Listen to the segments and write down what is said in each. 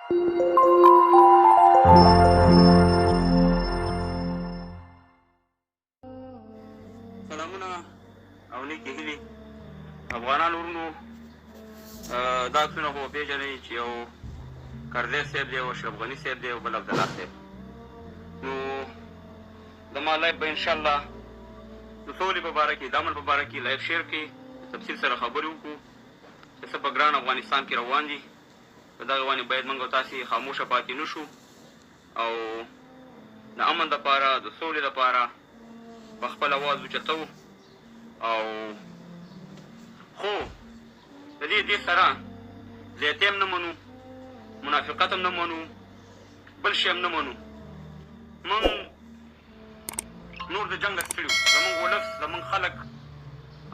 سلامونه او نیکې هیلې افغانانو ورونو. دا عکسونه خو پېژنئ چې یو کرزی صاحب دی، یو اشرف غني صاحب دی او بل عبدالله صاحب. نو زما live به انشاءالله د سولې په باره کې، د امن په باره کې live share کړي، تفصیل سره خبرې وکړو چې څه په ګران افغانستان کې روان دي. په دغه باندې باید موږ او تاسې خاموشه پاتې نه شو او د امن دپاره، د سولې دپاره په خپل اواز اوچتوو. او خو د دې دې سره زیاتی هم نه منو، منافقت هم نه منو، بل شی هم نه منو. موږ نور د جنګ نه ستړي یو. زموږ ولس، زموږ خلک،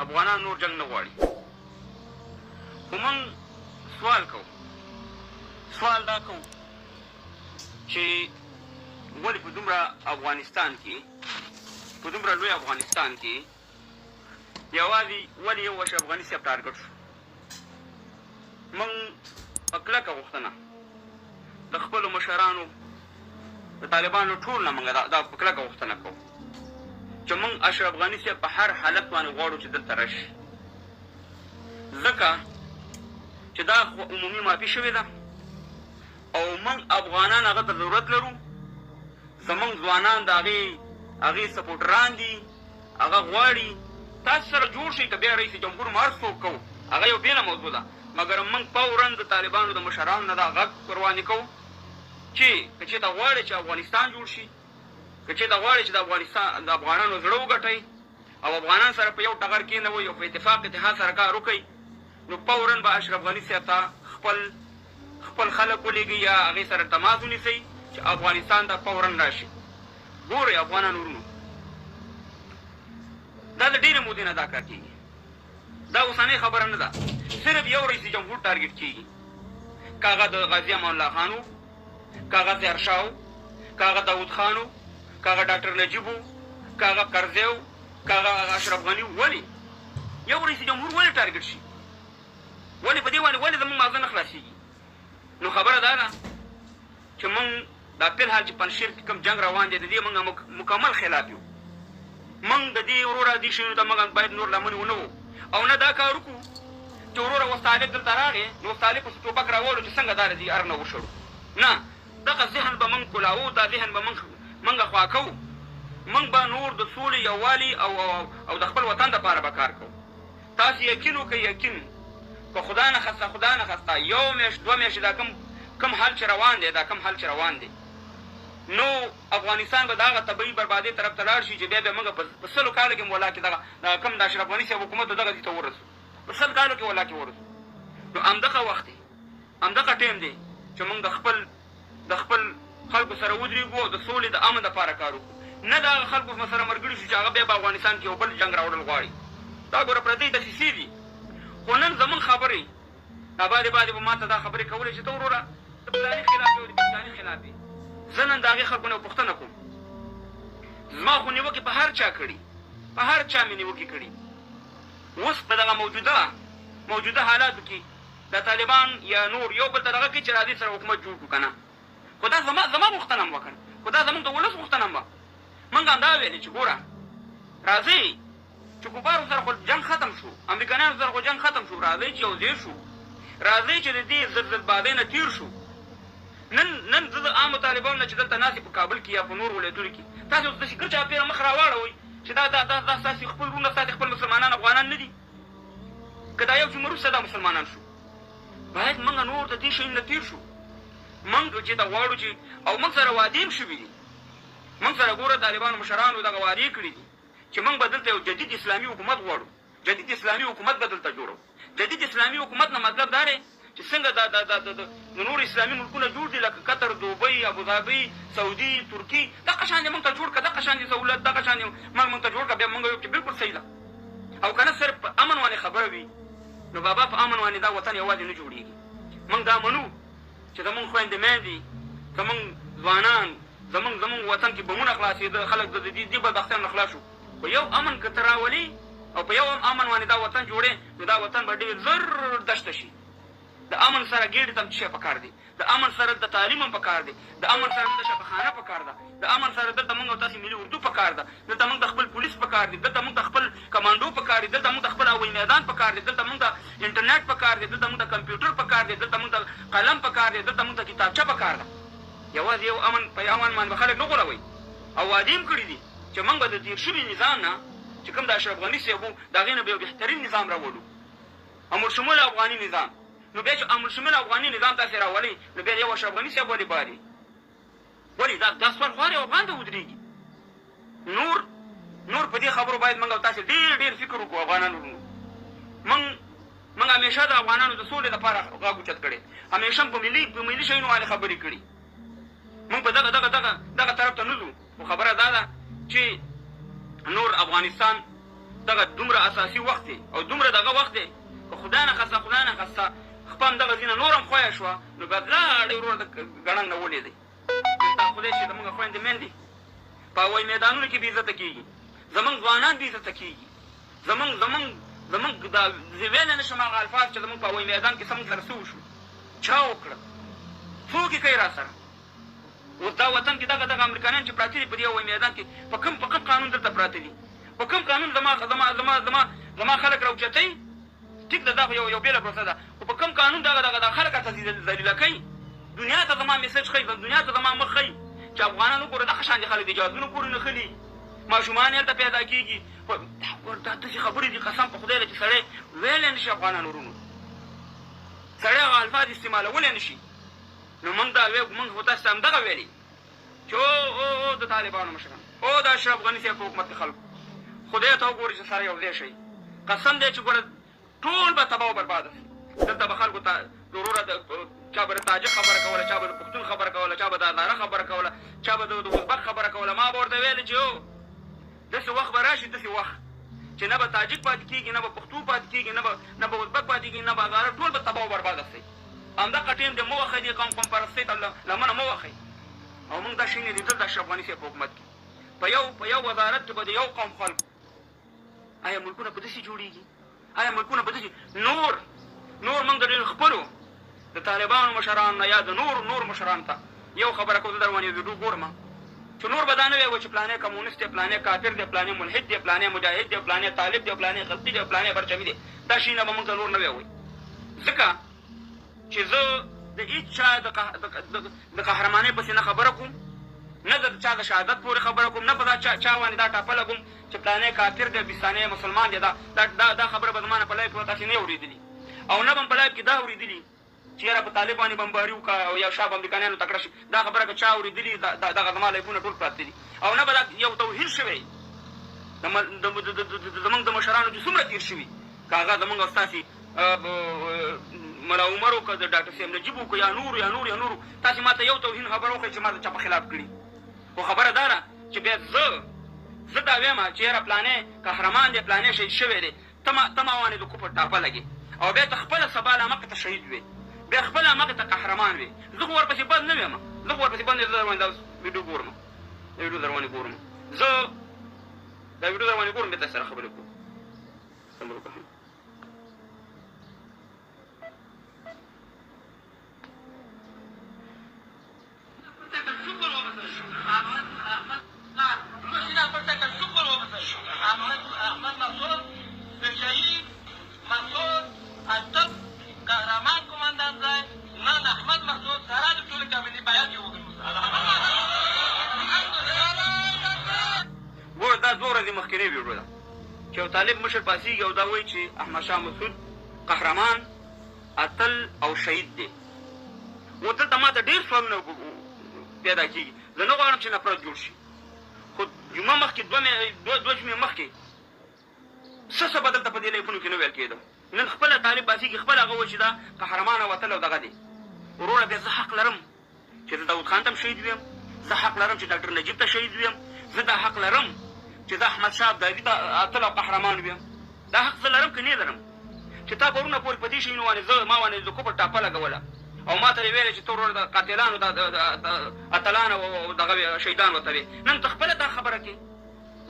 افغانان نور جنګ نه غواړي. خو موږ سوال کوو، سوال دا کوو چې ولې په دومره افغانستان کې، په دومره لوی افغانستان کې یوازې ولې یو اشرف غني صاحب ټارګټ شو؟ موږ په کلکه غوښتنه د خپلو مشرانو، د طالبانو ټول نه موږ دا په کلکه غوښتنه کوو چې موږ اشرف غني صاحب په هر حالت باندې غواړو چې دلته راشي، ځکه چې دا خو عمومي معافي شوې ده او موږ افغانان هغه ته ضرورت لرو. زموږ ځوانان د هغې سپورټران دي، هغه غواړي تاسو سره جوړ شئ. که بیا رئیس جمهور مو هر څوک کوو، هغه یو بېله موضوع ده، مګر موږ فوراً د طالبانو د مشرانو نه دا غږ وروانې کوو چې که چېرته غواړئ چې افغانستان جوړ شي، که چېرته غواړئ چې د افغانستان د افغانانو زړه وګټئ او افغانان سره په یو ټغر کېنوئ او په اتفاق اتحاد سره کار وکړئ، نو فوراً به اشرف غني صاحب ته خپل خلک ولېږئ یا هغې سره تماس ونیسئ چې افغانستان ته فوراً راشي. ګورئ افغانانو ورونو، دا د ډېرې مودې نه دا کار کېږي، دا اوسنۍ خبره نه ده. صرف یو رئیس جمهور ټارګټ کېږي، که هغه د غازي امان الله خان و، که هغه ظاهرشاه و، که هغه داود خان و، که هغه ډاکټر نجیب و، که هغه کرزی و، که هغه اشرف غني و. ولې یو رئیس جمهور ولې ټارګټ شي؟ ولې په دې باندې ولې زموږ ماغزه نه خلاصېږي؟ نو خبره دا ده چې موږ دا فلحال چې پنجشیر کې کوم جنګ روان دی، د دې موږ مکمل خلاف یو. موږ د دې وروره دې شیانو ته موږ باید نور لمن ونه وو او نه دا کار وکړو چې وروره اوس طالب دلته راغی نو اوس طالب پسې ټوپک راولو چې څنګه دا له دې ار نه وشړو. نه، دغه ذهن به موږ کولاوو، دا ذهن به موږ خوا کوو. موږ به نور د سولې، یووالي او او د خپل وطن دپاره به کار کوو. تاسو یقین وکړئ، یقین که خدای نه خسته، خدای نه خسته یو میاشت دوه میاشتې دا کوم حال چې روان دی، دا کوم حال چې روان دی، نو افغانستان به د هغه طبیعي بربادۍ طرف ته لاړ شي چې بیا بیا موږ په 100 کالو کې هم ولاکې دغه کوم د اشرف غني صاحب حکومت دغه ځای ته ورسو، په 100 کالو کې ولاکې ورسو. نو همدغه وخت دی، همدغه ټایم دی چې موږ د خپل خلکو سره ودرېږو او د سولې د امن دپاره کار وکړو، نه د هغه خلکو سره ملګري شو چې هغه بیا په افغانستان کې یو بل جنګ راوړل غواړي. دا ګوره پردۍ دسیسې دي. خو نن زموږ خبرې دا بعدې بعدې به ما ته دا خبرې کولې چې ته وروره د فلاني خلاف یې او د فلاني خلاف یې. زه نن د هغې خلکو نه پوښتنه کوم، زما خو نیوکې په هر چا کړي، په هر چا مې نیوکې کړي. اوس په دغه موجوده حالاتو کې دا طالبان یا نور یو بل ته دغه کوي چې راځي سره حکومت جوړ کړو که نه، خو دا زما غوښتنه هم وه که نه، خو دا زموږ د ولس غوښتنه هم وه. موږ همدا ویلې چې ګوره راځئ چې کفارو سره خو جنګ ختم شو، امریکایانو سره خو جنګ ختم شو، راځئ چې یو ځای شو، راځئ چې د دې ضد ضد بادۍ نه تېر شو. نن زه د عامو طالبانو نه چې دلته ناست په کابل کې یا په نورو ولایتونو کې، تاسې اوس داسې ګر چاپېره مخ راواړوئ چې دا دا دا دا ستاسې خپل وروڼه، ستاسې خپل مسلمانان افغانان نه دي. که دا یو جمهور وروسته دا مسلمانان شو، باید موږ نور د دې شیانو نه تېر شو. موږ چې ته غواړو چې او موږ سره وعدې هم شوې دي، موږ سره ګوره طالبانو مشرانو دغه وعدې کړې دي چې موږ به دلته یو جدید اسلامي حکومت غواړو، جدید اسلامي حکومت به دلته جوړو. جدید اسلامي حکومت نه مطلب دا دی چې څنګه دا دا دا د نور اسلامي ملکونه جوړ دي لکه قطر، دوبۍ، ابوظبي، سعودي، ترکي، دغه شان دې موږ ته جوړ کړه، دغه شان دې سهولت، دغه شان دې موږ ته جوړ کړه، بیا موږ یو چې بالکل صحیح ده. او که نه صرف په امن باندې خبره وي نو بابا په امن باندې دا وطن یوازې نه جوړېږي. موږ دا منو چې زموږ خویندې میندې، زموږ ځوانان، زموږ وطن کې بمونه خلاصېده، خلک د دې بدبختیانو نه خلاص شو. خو یو امن که ته راولې او په یو امن باندې دا وطن جوړې، نو دا وطن به ډېر زر دشته شي. د امن سره ګېډې ته هم څه شی پکار دی؟ د امن سره دلته تعلیم هم پکار دی، د امن سره دلته شفاخانه پکار ده، د امن سره دلته موږ او تاسې ملي اردو پکار ده، دلته موږ ته خپل پولیس پکار دي، دلته موږ ته خپل کمانډو پکار دي، دلته موږ ته خپل هوایي میدان پکار دی، دلته موږ ته انټرنیټ پکار دی، دلته موږ ته کمپیوټر پکار دی، دلته موږ ته قلم پکار دی، دلته موږ ته کتابچه پکار ده. یوازې یو امن په امن باندې به خلک نه غولوئ او وعدې هم کړې دي چې موږ به د تېر شوي نظام نه چې کوم د اشرف غني صاحب و، د هغې نه به یو بهترین نظام راولو، امرشموله افغاني نظام. نو بیا چې امرشموله افغاني نظام تاسې راولئ، نو بیا یو اشرف غني صاحب ولې بالي؟ ولې دا دا سوال خو هر یو افغان ته ودرېږي. نور نور په دې خبرو باید موږ او تاسې ډېر ډېر فکر وکړو افغانانو وروڼو. موږ موږ همیشه د افغانانو د سولې لپاره غږ اوچت کړی، همیشه په ملي په ملي شیونو باندې خبرې کړي. موږ په دغه دغه دغه دغه طرف ته نه ځو، خو خبره دا ده چې نور افغانستان دغه دومره اساسي وخت دی او دومره دغه وخت دی، که خدای نه خسته خدای نه خسته خپه هم دغه ځینه نور هم خویه شوه، نو بیا لاړې وروره د ګړنګ نه ولېدی. دلته خدای چې زمونږ خویندې میندې په هوایي میدانونو کې بې عزته کېږي، زمونږ ځوانان بې عزته کېږي، زمونږ زمونږ زمونږ دا زه ویلی نه شم هغه الفاظ چې زمونږ په هوایي میدان کې څه مونږ سره څه وشو، چا وکړل، څوک یې کوي راسره؟ اوس دا وطن کې دغه دغه امریکایان چې پراته دي په دې هوایي میدان کې په کوم په کوم قانون دلته پراته دي؟ په کوم قانون زما زما زما زما زما خلک راوچتوي؟ ټیک ده دا خو یو یو بېله پروسه ده، خو په کوم قانون دغه دغه دغه خلک راته ذلیله کوي؟ دنیا ته زما میسج ښيي، دنیا ته زما مخ ښيي چې افغانان وګوره دغه شان دي خلک دي، جهازونو پورې نښلي، ماشومان یې هلته پیدا کېږي. خو دا ګوره دا داسې خبرې دي قسم په خدای ده چې سړی ویلی نه شي افغانان ورونو، سړی هغه الفاظ استعمالولی نه شي. نو موږ دا ویو، موږ خو تاسو ته همدغه ویلي چې او او او د طالبانو مشران او د اشرف غني صاحب په حکومت کې خلکو خدای ته وګورئ چې سره یو ځای شئ، قسم دی چې ګوره ټول به تباه او برباد شي. دلته به خلکو ته وروره چا به د تاجک خبره کوله، چا به د پښتون خبره کوله، چا به د هزاره خبره کوله، چا به د ازبک خبره کوله. ما به ورته ویل چې او داسې وخت به راشي، داسې وخت چې نه به تاجک پاتې کېږي، نه به پښتو پاتې کېږي، نه به نه به ازبک پاتې کېږي، نه به هزاره، ټول به تباه او برباد شي. همدغه ټیم دی، مه وښئ دې قوم قوم پرستۍ ته لمنه مه وښئ. او موږ دا شی نه لیدل د اشرف غني صاحب په حکومت کې په یو په یو وزارت کې به د یو قوم خلکو. آیا ملکونه په داسې جوړیږي؟ آیا ملکونه په داسې؟ نور نور موږ د ډېرو خپلو د طالبانو مشرانو نه یا د نور نور مشرانو ته یو خبره کوم. زه در باندې یو ویډیو ګورم چې نور به دا نه وایي چې پلانی کمونست دی، پلانی کافر دی، پلانی ملحد دی، پلانی مجاهد دی، پلانی طالب دی، پلانی خلقي دی، پلانی پرچمي دی. دا شیونه به موږ ته نور نه وایي، ځکه چې زه د هیڅ چا د قهرمانۍ پسې نه خبره کوم، نه د چا د شهادت پورې خبره کوم، نه په دا چا چا باندې دا ټاپه لګوم چې پلانی کافر دی، بیستانی مسلمان دی. دا دا دا خبره به زما نه په لایف کې تاسې نه اورېدلي، او نه به هم په لایف کې دا اورېدلي چې یاره په طالب باندې بمباري وکړه او یا شاب امریکایانو تکړه شي. دا خبره که چا اورېدلي، دغه زما لایفونه ټول پراته دي، او نه به دا یو توهین شوی زمونږ د مشرانو چې څومره تېر شوي، که هغه زمونږ او ستاسې ملا عمر و، که د ډاکټر صاحب نجیب و، که یا نور یا نور یا نور، تاسې ما ته یو توهین خبره وکړئ چې ما د چا په خلاف کړي. خو خبره دا ده چې بیا زه زه دا وایم چې یاره پلانی قهرمان دی، پلانی شهید شوی دی، ته ما ته ما باندې د کفر ټاپه لګې او بیا ته خپله سبا له همغه ته شهید وې، بیا خپله همغه ته قهرمان وې. زه خو ورپسې بد نه وایم، زه خو ورپسې بد نه، زه در باندې دا ویډیو ګورم، دا ویډیو در باندې ګورم، زه دا ویډیو در باندې ګورم، بیا تاسو سره خبرې کوم. صبر وکړه. قهرمان قوماندان ځای نن احمد مسعود سره د ټولو کابینې بیان یې وګڼو. ګوره دا دوه ورځې مخکینۍ ویډیو ده چې یو طالب مشر پاڅېږي او دا وایي چې احمد شاه مسعود قهرمان، اتل او شهید دی. اوس دلته ما ته ډېر سوالونه پیدا کېږي. زه نه غواړم چې نفرت جوړ شي، خو جمعه مخکې دوه دوه جمعې مخکې څه څه به دلته په دې لایفونو کې نه ویل کېده. نن خپله طالب پاڅېږي، خپله هغه وایي چې دا قهرمان او اتل او دغه دی. وروره بیا زه حق لرم چې زه داود خان ته هم شهید ویم، زه حق لرم چې ډاکټر نجیب ته شهید ویم، زه دا حق لرم چې زه احمد شاه ابدالي ته اتل او قهرمان ویم. دا حق زه لرم که نه لرم؟ چې تا پرونه پورې په دې شیانو باندې زه ما باندې د کفر ټاپه لګوله او ما ته یې ویلې چې ته وروره د قاتلانو د اتلان او دغه شهیدان ورته وې، نن ته خپله دا خبره کوې.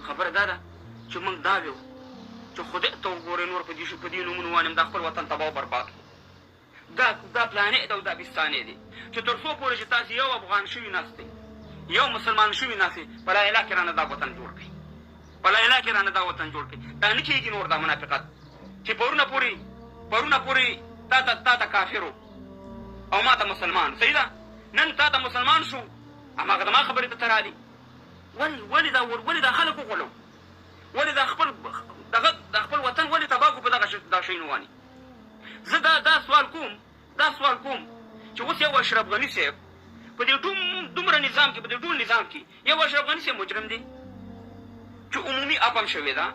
خبره دا ده چې موږ دا ویو چې خدای ته وګورئ نور په دې په دې نومونو باندې دا خپل وطن تباه او برباد کړو. دا دا پلانې دی او دا بیستانې دی. چې تر څو پورې چې تاسې یو افغان شوي ناست یو مسلمان شوي ناست، په لا اله کې رانه دا وطن جوړ کړئ، په لا اله کې رانه دا وطن جوړ کړئ. دا نه کېږي نور دا منافقت چې پرونه پورې تا ته کافر او ما ته مسلمان. صحیح ده، نن تا ته مسلمان شو، هماغه زما خبرې ته راغلي. ولې دا خلک وغولو؟ ولې دا خپل دغه د خپل وطن ولې تباه کو په دغه دا شیانو باندې؟ زه دا سوال کوم، دا سوال کوم چې اوس یو اشرف غني صاحب په دې ټول دومره نظام کې، په دې ټول نظام کې یو اشرف غني صاحب مجرم دی چې عمومي عفو هم شوې ده،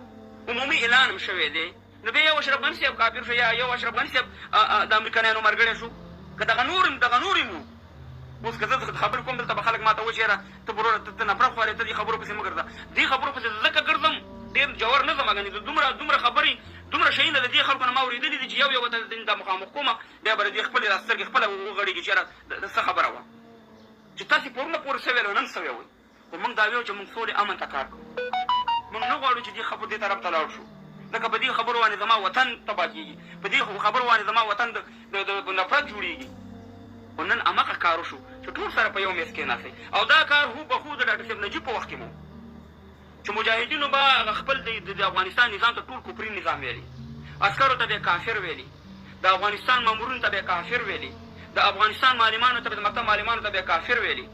عمومي اعلان هم شوی دی، نو بیا یو اشرف غني صاحب کافر شو یا یو اشرف غني صاحب د امریکایانو مرګړی شو، که دغه نور وو؟ اوس که زه خبرې کوم، دلته به خلک ماته وایي چې یاره ته وروره ته نفرت خورې، ته دې خبرو پسې مه ګرځه. دې خبرو پسې ځکه ګرځم، ډېر جوور نه ځم، ګنې دومره دومره خبرې، دومره شیونه د دې خلکو نه ما اورېدلي دي چې یو یو ته دا مخامخ کوم، بیا به د دې خپلې دا سترګې خپله وغړېږي چې یاره د څه خبره وه چې تاسې پرونه پورې څه ویل او نن څه وایئ. خو موږ دا ویو چې موږ سولې امن ته کار کوو. موږ نه غواړو چې دې خبرو دې طرف ته لاړ شو، ځکه په دې خبرو باندې زما وطن تباه کېږي، په دې خبرو باندې زما وطن د نفرت جوړېږي. خو نن هماغه کار وشو چې ټول سره په یو میز کېناستئ، او دا کار هو به هو د ډاکټر صاحب نجیب په وخت کې مو چې مجاهدینو به هغه خپل د افغانستان نظام ته ټول کفري نظام ویلي، عسکرو ته به کافر ویلي، د افغانستان مامورینو ته به کافر ویلي، د افغانستان معلمانو ته، د مکتب معلمانو ته به کافر ویلي.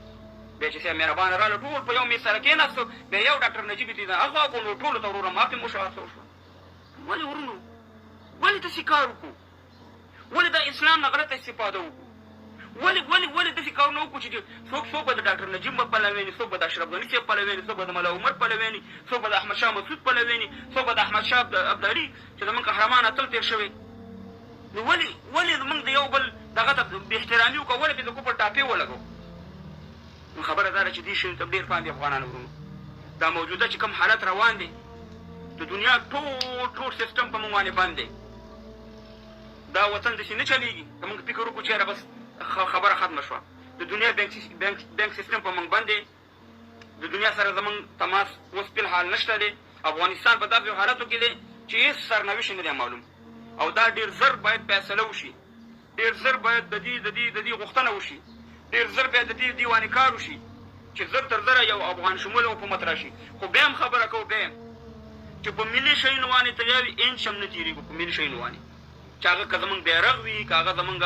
بیا چې صاحب مهربانه راغله، ټول په یو میز سره کېناستو، بیا یو ډاکټر نجیب یې هغه کړو، نو ټولو ته وروره معافي مو شوه، څه وشوه. ولې ورونو، ولې داسې کار وکړو؟ ولې د اسلام نه غلطه استفاده وکړو؟ ولې داسې کارونه وکړو چې څوک به د ډاکټر نجیب پلوي نه، څوک به د اشرف غني صاحب پلوي نه، څوک به د ملا عمر پلوي نه، څوک به د احمد شاه مسعود پلوي نه، څوک به د احمد شاه ابدالي چې زمونږ قهرمان اتل تېر شوی؟ نو ولې زمونږ د یو بل دغه ته بې احترامي وکړو؟ ولې پرې د کفر ټاپې ولګو؟ نو خبره دا ده چې دې شیانو ته ډېر پام دی افغانانو ورونو. دا موجوده چې کوم حالت روان دی، د دنیا ټول سیستم په موږ باندې بند دی. دا وطن داسې نه چلېږي که موږ فکر وکړو چې یاره بس خبره ختمه شوه. د دنیا بانک سیستم په موږ بند دی، د دنیا سره زموږ تماس اوس فی الحال نشته دی. افغانستان په داسې حالتو کې دی چې هېڅ سرنوشت نه دی معلوم، او دا ډېر زر باید فیصله وشي، ډېر زر باید د دې غوښتنه وشي، ډېر زر باید د دې دیواني کار وشي چې زر تر زره یو افغان شمول حکومت راشي. خو بیا هم خبره کوو، بیا هم چې په ملي شیانو باندې تر یو انچ هم نه تېرېږو. په ملي شیانو باندې چې هغه که زمونږ بیرغ وي، که هغه زمونږ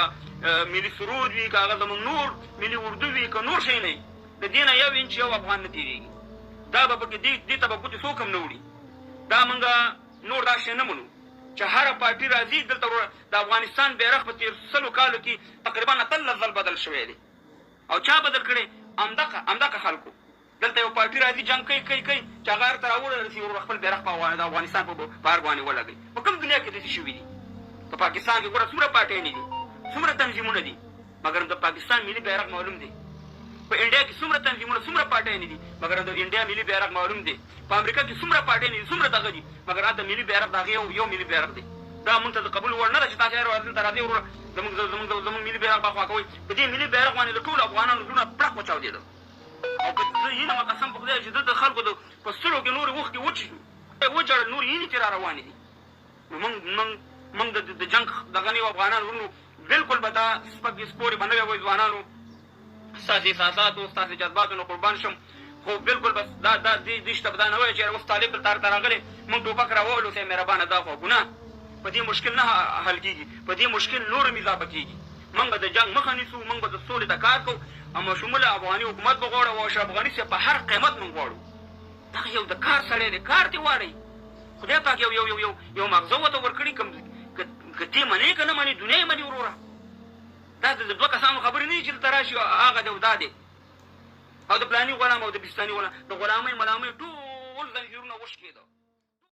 ملي سرود وي، که هغه زمونږ نور ملي اردو وي، که نور شی نه وي، د دې نه یو انچ یو افغان نه تېرېږي. دا به پکې دې ته به ګوتې څوک هم نه وړي. دا مونږ نور دا شی نه منو چې هره پارټي راځي دلته. د افغانستان بیرغ په تېر 100 کالو کې تقریبا 18 ځل بدل شوی دی، او چا بدل کړی؟ همدغه خلکو. دلته یو پارټي راځي، جنګ کوي کوي کوي، چې هغه هرته راوړل سي، ورور خپل بیرغ په د افغانستان په بهر باندې ولګوي. په کوم دنیا کې داسې شوي دي؟ په پاکستان کې ګوره څومره پارټیانې دي، څومره تنظیمونه دي، مګر د پاکستان ملي بیرغ معلوم دی. په انډیا کې څومره تنظیمونه، څومره پارټیانې دي، مګر د انډیا ملي بیرغ معلوم دی. په امریکا کې څومره پارټیانې دي، څومره دغه دي، مګر هلته ملي بیرغ د هغې یو ملي بیرغ دی. دا مونږ ته د قبول وړ نه ده چې تاسې هر دلته راځئ وروره، زموږ ملي بیرغ به خوا کوئ. په دې ملي بیرغ باندې د ټولو افغانانو زړونه پړق وچاودېدل، او په زه هیله قسم په خدای چې دلته خلکو د په سترګو کې نورې اوښکې وچې وژړل، نورې هیلې چې را روانې دي. نو موږ د جنګ دغه نه یو افغانان ورونو، بالکل به دا سپکې سپورې به نه وي. ځوانانو، ستاسې احساساتو، ستاسې جذباتو نه قربان شم، خو بالکل بس دا دې شته به دا نه وایي چې اوس طالب دلته هرته راغلی، موږ ټوپک راوولو. صاحب مهربانه، دا خو ګناه، په دې مشکل نه حل کېږي، په دې مشکل نور هم اضافه کېږي. موږ به د جنګ مخه نیسو، موږ به د سولې ته کار کوو، او شموله افغاني حکومت به غواړو، او اشرف غني صاحب په هر قیمت موږ غواړو. دغه یو د کار سړی دی، کار دې واړئ. خدای پاک یو مغزه ورته ورکړي، کوم که ته منې که نه منې، دنیا یې مني وروره. دا د دوه کسانو خبرې نه دي چې دلته راشي هغه دی او دا دی او د پلاني غلام او د بستاني غلام، د غلامۍ ملامۍ ټول زنځیرونه وشکېده.